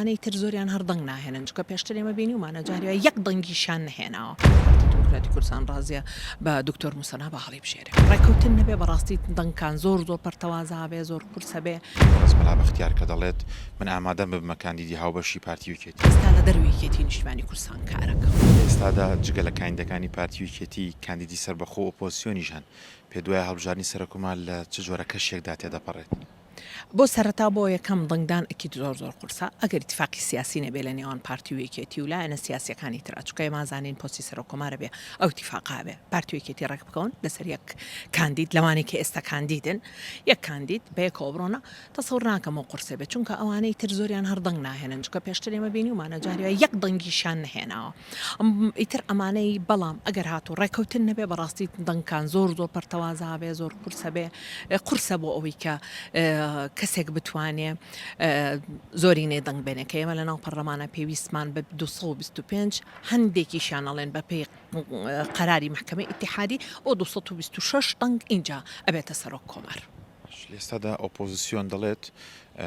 ئەوانەی تر زۆریان هەر دەنگ ناهێنن چونکە پێشتر ئێمە بینیومانە جاری وایە یەک دەنگیشیان نەهێناوە. پارتی دیموکراتی کوردستان ڕازیە بە دکتۆر موسەنا با هەڵیبژێرێ. ڕێکەوتن نەبێ بەڕاستی دەنگکان زۆر زۆر پەرتەوازە بێ زۆر قورسە بێ. بەڕێز مەلا بەختیار کە دەڵێت من ئامادەم ببمە کاندیدی هاوبەشی پارتی و یەکێتی. ئێستا لە دەرەوەی یەکێتی نیشتمانی کوردستان کارەکەم. لە ئێستادا جگە لە کاندیدەکانی پارتی و یەکێتی کاندیدی سەربەخۆ و ئۆپۆزسیۆنیش هەن. پێت وایە هەڵبژاردنی سەرۆککۆمار لە چ جۆرە کەشێکدا تێدەپەڕێت؟ بۆ سەرەتا بۆ یەکەم دەنگدان ئەکید زۆر زۆر قورسە ئەگەر ئیتفاقی سیاسی نەبێ لە نێوان پارتی و یەکێتی و لایەنە سیاسیەکانی ترا چونکە ئێمە ئەزانین پۆستی سەرۆک کۆمار ئەبێ ئەو ئیتفاقە هەبێ پارتی و یەکێتی ڕێک بکەون لەسەر یەک کاندید لەوانەی کە ئێستا کاندیدن یەک کاندید بەیەکەوە بڕۆنە تەسەور ناکەم ئەو قورسە بێت چونکە ئەوانەی تر زۆریان هەر دەنگ ناهێنن چونکە پێشتر ئێمە بینیومانە جاری وایە یەک دەنگیشیان نەهێناوە ئیتر ئەمانەی بەڵام ئەگەر هاتوو ڕێکەوتن نەبێ بەڕاستی دەنگکان زۆر زۆر پەرتەوازە بێ زۆر قورسە بێ قورسە بۆ ئەوەی کە کەسێک بتوانێ زۆرینەی دەنگ بێنێ کە ئێمە لەناو پەرلەمانە پێویستمان بە 225 هەندێکیشیان ئەڵێن بەپێی قەراری مەحکەمەی ئیتیحادی بۆ 226 دەنگ ئینجا ئەبێتە سەرۆک کۆمار. لە ئێستادا ئۆپۆزسیۆن دەڵێت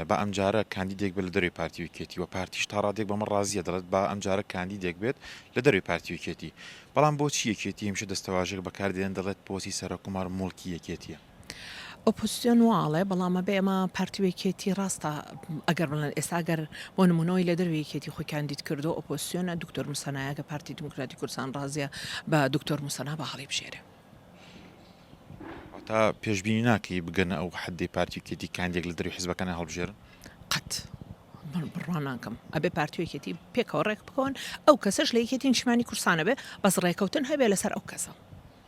با ئەمجارە کاندیدێک بێت لە دەرەوەی پارتی و یەکێتی و پارتیش تا ڕادەیەک بەمە ڕازیە دەڵێت با ئەمجارە کاندیدێک بێت لە دەرەوەی پارتی و یەکێتی بەڵام بۆچی یەکێتی هەمیشە دەستەواژەیەک بەکاردێنێت دەڵێت پۆستی سەرۆککۆمار موڵکی یەکێتیە؟ ئۆپۆزسیۆن وا ئەڵێ بەڵام ئەبێ ئێمە پارتی و یەکێتی ڕاستە ئەگەر بڵێن ئێستا گەر بۆ نمونەوەی لە دەرەوەی یەکێتی خۆی کاندید کردو ئۆپۆزسیۆنە دکتۆر موسەنایە کە پارتی دیموکراتی کوردستان ڕازیە بە دکتۆر موسەنا با هەڵیبژێرێ. واتا پێشبینی ناکەی بگەنە ئەو حەدەی پارتی و یەکێتی کاندیدێک لە دەرەوەی حزبەکانیان هەڵبژێرن؟ قەت من بڕوا ناکەم ئەبێ پارتی و یەکێتی پێکەوە ڕێک بکەون ئەو کەسەش لە یەکێتی نیشتمانی کوردستان ئەبێ بەس ڕێکەوتن هەبێ لەسەر ئەو کەسە.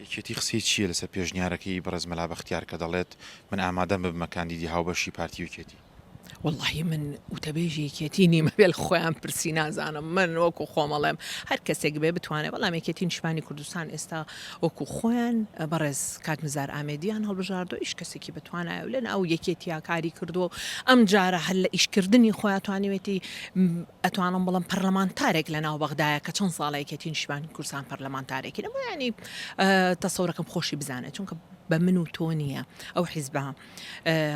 یەکێتی قسەی چییە لەسەر پێشنیارەکەی بەڕێز مەلا بەختیار کە دەڵێت من ئامادەم ببمە کاندیدی هاوبەشی پارتی و یەکێتی؟ وەڵاهی من وتەبێژی یەکێتی نیم ئەبێ لە خۆیان پرسی نازانم من وەکو خۆم ئەڵێم هەر کەسێک بێ بتوانێ بەڵام یەکێتی نیشتمانی کوردستان ئێستا وەکو خۆیان بەڕێز کاک نزار ئامێدیان هەڵبژاردووە ئیش کەسێکی بەتوانایە و لەناو یەکێتیا کاری کردووە و ئەم جارە هەر لە ئیشکردنی خۆیان توانیوێتی ئەتوانم بڵێم پەرلەمانتارێک لە ناو بەغدایە کە چەند ساڵە یەکێتی نیشتمانی کوردستان پەرلەمانتارێکی نەبوو یانی تەسەورەکەم خۆشی بزانێت چونکە بە من و تۆ نییە ئەو حیزبە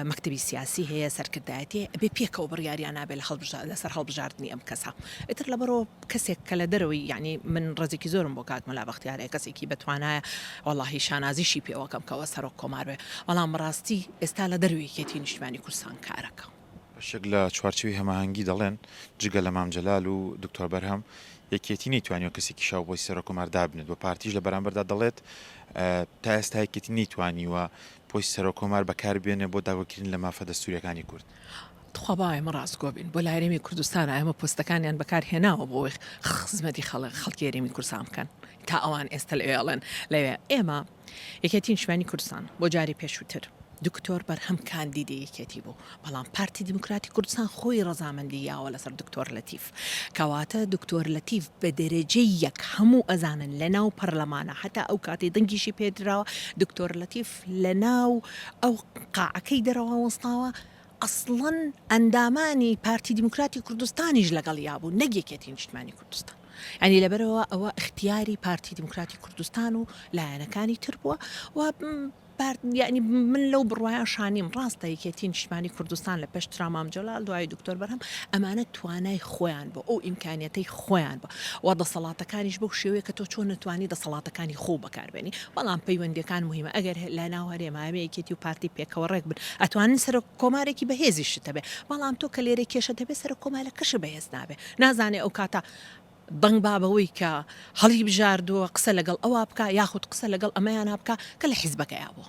مەکتەبی سیاسی هەیە، سەرکردایەتی هەیە، ئەبێ پێکەوە بڕیاریان نابێ لە هەڵبژا لەسەر هەڵبژاردنی ئەم کەسە. ئیتر لەبەرئەوە کەسێک کە لە دەرەوەی یانی من ڕێزێکی زۆرم بۆ کاک مەلا بەختیار هەیە، کەسێکی بەتوانایە، وەڵاهی شانازیشی پێوەکەم کە ئەوە سەرۆک کۆمار بێ، بەڵام بەڕاستی ئێستا لە دەرەوەی یەکێتی نیشتمانی کوردستان کارەکە. بەشێک لە چوارچێوەی هەماهەنگی دەڵێن، جگە لە مام جەلال و دکتۆر بەرهەم، یەکێتی نەیتوانیوە کەسێکی شیاو بۆ سەرۆککۆمار دابنێت و پارتیش لە بەرامبەردا دەڵێت، تا ئێستا یەکێتی نەیتوانیوە پۆستی سەرۆککۆمار بەکاربێنێ بۆ داکۆکیکردن لە مافە دەستوورییەکانی کورد. تخوا با ئێمە ڕاستگۆ بین بۆ لە هەرێمی کوردستان ئێمە پۆستەکانیان بەکار هێناوە بۆ ئەوەی خزمەتی خەڵک خەڵکی هەرێمی کوردستان بکەن تا ئەوان ئێستا لەوێ ئەڵێن لەوێ ئێمە یەکێتی نیشتمانی کوردستان بۆ جاری پێشووتر دکتۆر بەرهەم کاندیدی یەکێتی بوو بەڵام پارتی دیموکراتی کوردستان خۆی ڕەزامەندی یاوە لەسەر دکتۆر لەتیف کەواتە دکتۆر لەتیف بە دەرەجەی یەک هەموو ئەزانن لە ناو پەرلەمانە هەتا ئەو کاتەی دەنگیشی پێدراوە دکتۆر لەتیف لە ناو ئەو قاعەکەی دەرەوە وەستاوە ئەسڵەن ئەندامانی پارتی دیموکراتی کوردستانیش لەگەڵیا بوون نەک یەکێتی نیشتمانی کوردستان یانی لەبەرئەوە ئەوە ئیختیاری پارتی دیموکراتی کوردستان و لایەنەکانی تر بووە و پارت یانی من لەو بڕوایەشا نیم ڕاستە یەکێتی نیشتمانی کوردستان لە پێش ترا مام جەلال دوای دکتۆر بەرهەم ئەمانە توانای خۆیان بۆ ئەو ئیمکانیەتەی خۆیان بوو و دەسەڵاتەکانیش بەو شێوەیە کە تۆ چۆن نەتوانی دەسەڵاتەکانی خۆو بەکاربێنی بەڵام پەیوەندیەکان موهیمە ئەگەر لە ناو هەرێما هەبێ یەکێتی و پارتی پێکەوە ڕێک بن ئەتوانن سەرۆک کۆمارێکی بەهێزیشت هەبێ بەڵام تۆ کە لێرە کێشەت هەبێ سەرۆک کۆمارەکەشت بەهێز نابێ نازانێ ئەو کاتە دەنگ با بەوەی کە هەڵی بژاردووە قسە لەگەڵ ئەوا بکا یاخود قسە لەگەڵ ئەمەیانا بکا کە لە حیزبەکەیا بووە.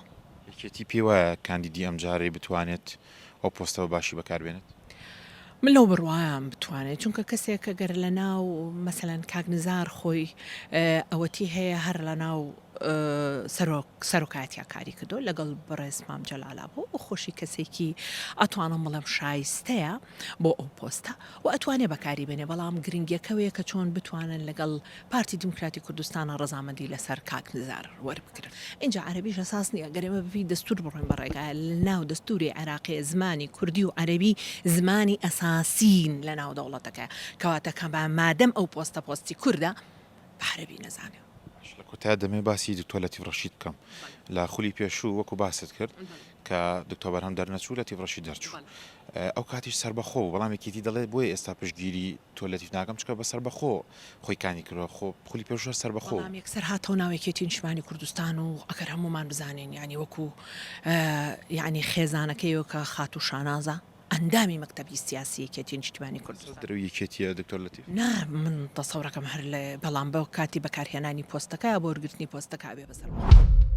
یەکێتی پێی وایە کاندیدی ئەمجارەی بتوانێت ئەو پۆستە بە باشی بەکار بێنێت؟ من لەو بڕوایام بتوانێت چونکە کەسێک گەر لە ناو مەسەلەن کاک نزار خۆی ئەوەتی هەیە هەر لە ناو سەرۆک سەرۆکایەتیا کاری کردووە لەگەڵ بەڕێز مام جەلالا بوو و خۆشی کەسێکی ئەتوانم بڵێم شایستەیە بۆ ئەو پۆستە و ئەتوانێ بەکاری بێنێ بەڵام گرنگیەکەوەیە کە چۆن بتوانن لەگەڵ پارتی دیموکراتی کوردستانە ڕەزامەندی لەسەر کاک نزار وەربگرن ئینجا عەرەبیش ئەساس نیە گەر ئێمە بەپێی دەستور بڕۆین بە ڕێگایە لەناو دەستوری عێراقێ زمانی کوردی و عەرەبی زمانی ئەساسین لەناو دەوڵەتەکە کەواتە کە مادەم ئەو پۆستە پۆستی کوردە بە عەرەبی نەزانێ. باشە لە کۆتایە دەمەوێت باسی دکتۆر لەتیف ڕەشید بکەم لە خولی پێشوو وەکو باست کرد کە دکتۆر بەرهەم دەرنەچوو لەتیف ڕەشید دەرچوو. ئەو کاتیش سەربەخۆ بوو، بەڵام یەکێتی دەڵێت بۆیە ئێستا پشتگیری تۆ لەتیف ناکەم چونکە بە سەربەخۆ خۆی کانی کردوە، خۆ خولی پێشوو هەر سەربەخۆ بوو. بەڵام یەکسەر هاتەوە ناو یەکێتی نیشتمانی کوردستان و ئەگەر هەموومان بزانین یانی وەکو یانی خێزانەکەی کە خاتوو شانازە ئەندامی مەکتەبی سیاسی یەکێتی نیشتمانی کوردستان. دەرەوەی یەکێتیە دکتۆر لەتیف؟ نا من تەسەورەکەم هەر لە بەڵام بە کاتی بەکارهێنانی پۆستەکە یا بۆ وەرگرتنی پۆستەکە ئەبێ بە سەربەخۆ.